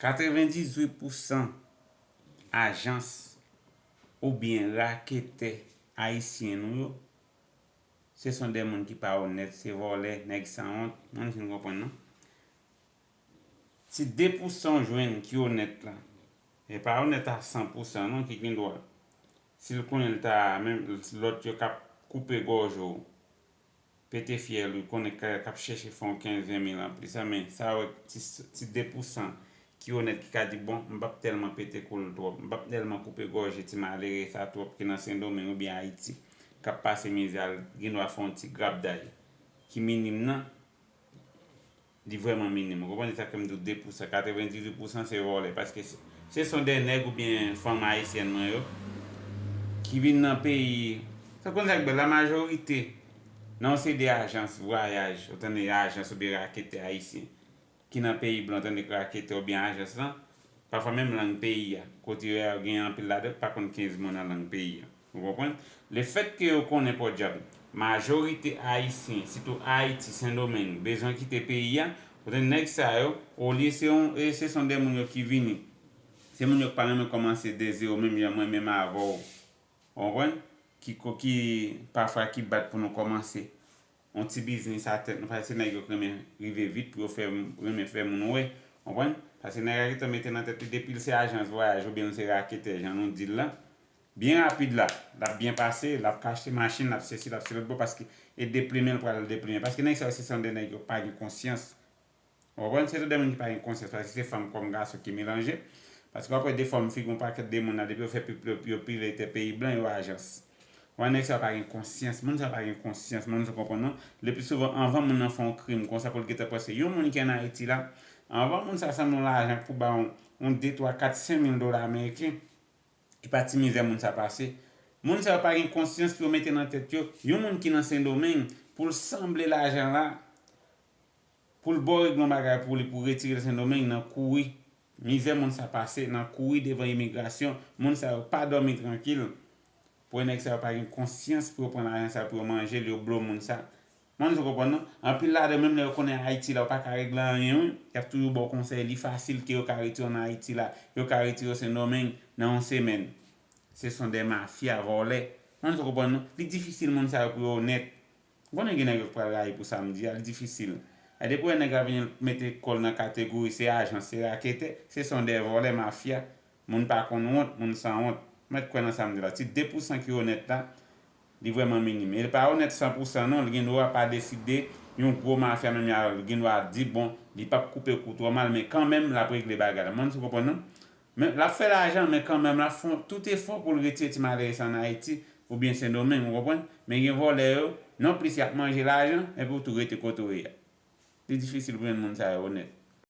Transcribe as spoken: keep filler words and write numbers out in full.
Katrevendizuit pousan ajans oubyen raketè ayisyen nou yo, se son de moun ki pa onèt, se vòlè, nèg sanwont, mwen fin konprann non. Si de pousan w jwenn ki onèt la, e pa onèt a san pousan non ki gen dwa. Si l konnen l ta menm lòt yo k ap koupe gòj ou, pete fyèl ou, konnen k ap chèche fè yon kenz ven mil anplis la, men sa yo ti, ti de pousan ki onèt ki ka di bon, m p ap tèlman pete kou l twòp, m p ap tèlman koupe gòje ti malere sa twòp ki nan Sendomeng oubyen Ayiti k ap pase mizè a, l gen dwa fè yon ti grabday ki minim nan, li vrèman minim. Ou konprann? Se sa k fè m di w de pousan, katrevendizuit pousan se vòlè. Paske se, se son de nèg oubyen fanm ayisyèn mwen yo ki vin nan peyi. Sa konn sa k bèl, la majorite nan yon seri de ajans vwayaj, ou tande ajans oubyen raketè ayisyen ki nan peyi blan, tande raketè oubyen ajans lan, pafwa menm lang peyi a, kote yo gen anpil ladan ki pa konn kenz mo nan lang peyi a. Ou konprann? Lefètke yo konnen pòdyab, majorite ayisyen, sitou Ayiti, Sendomeng, bezwen kite peyi a, kote nèg sa yo, olye se yon, e se son de moun yo ki vini. Se moun yo ki pa renmen kòmanse de zewo menm jan mwen menm avè w. Ou konprann? Ki, ko- ki, pafwa ki bat pou nou kòmanse yon ti biznis a tèt nou, paske se nèg yo k renmen rive vit pou yo fè, renmen fè moun wè. Konprann? Paske nèg la gentan mete nan tèt li depi l se ajans vwayaj oubyen l se raketè, jan nou di l la, byen rapid la, l ap byen pase, l ap achte machin, l ap sesi, l ap se lòt bò, paske e deplimen l pral deplimen. Paske nèg sa yo se son de nèg yo pa gen konsyans. Ou konprann? Se tout de moun ki pa gen konsyans, paske se fanm kòm gason ki melanje. Paske w ap wè defòm figi yon pakèt de moun la, depi yo fè pip yo, yo pile tè peyi blan, yo ajans. Ou wè nèg sa yo pa gen konsyans, moun sa yo pa gen konsyans, moun sa konprann non. Le pli souvan, anvan moun nan fè yon krim konsa pou l gentan panse, yon moun ki ann Ayiti la, anvan moun sa sanble yon lajan k pou ba yon, yon de, twa, kat, senk mil dola ameriken, e pa ti mizè moun sa pase. Moun sa yo pa gen konsyans pou yo mete nan tèt yo, yon moun ki nan Sendomeng, pou l sanble lajan la, pou l ba w regle yon bagay pou li, pou retire l Sendomeng nan kouri. Mizè moun sa pase nan kouri devan imigrasyon. Moun sa yo pa dòmi trankil. Pou nèg sa yo pa gen konsyans pou yo pran lajan sa pou yo manje l, yo blo moun sa. Moun sa konprann non? Anpil ladan menm lè yo konnen Ayiti la, yo pa ka regle anyen wi. Y ap toujou ba w konsèy, li fasil ke yo ka retire w nan Ayiti la. Yo ka retire w Sendomeng nan yon semèn. Se son de mafya, vòlè. Moun sa konprann non? Li difisil moun sa yo pou yo onèt. Ou konnen gen nèg yo k pral rayi pou sa m di a, li difisil. E depi w wè nèg la vin mete kò l nan kategori se ajan, se raketè, se son de vòlè, mafya, moun pa konn wont, moun sanwont. Mèt kwè nan sa m di la. Ti de pousan ki onèt la, li vrèman minim. E li pa onèt san pousan non, li gen dwa pa deside, yon gwo mafya menm jan avè l, li gen dwa di bon, li p ap koupe kou twò mal, men kanmenm l ap regle bagay la. Moun sa konprann non? Men l ap fè lajan, men kanmenm l ap fè tout efò pou l retire ti malere sa ann Ayiti oubyen Sendomeng, ou konprann? Men gen vòlè yo, nonplis y ap manje lajan, epi w tou rete kote w ye a. Li difisil pou jwenn moun sa yo onèt.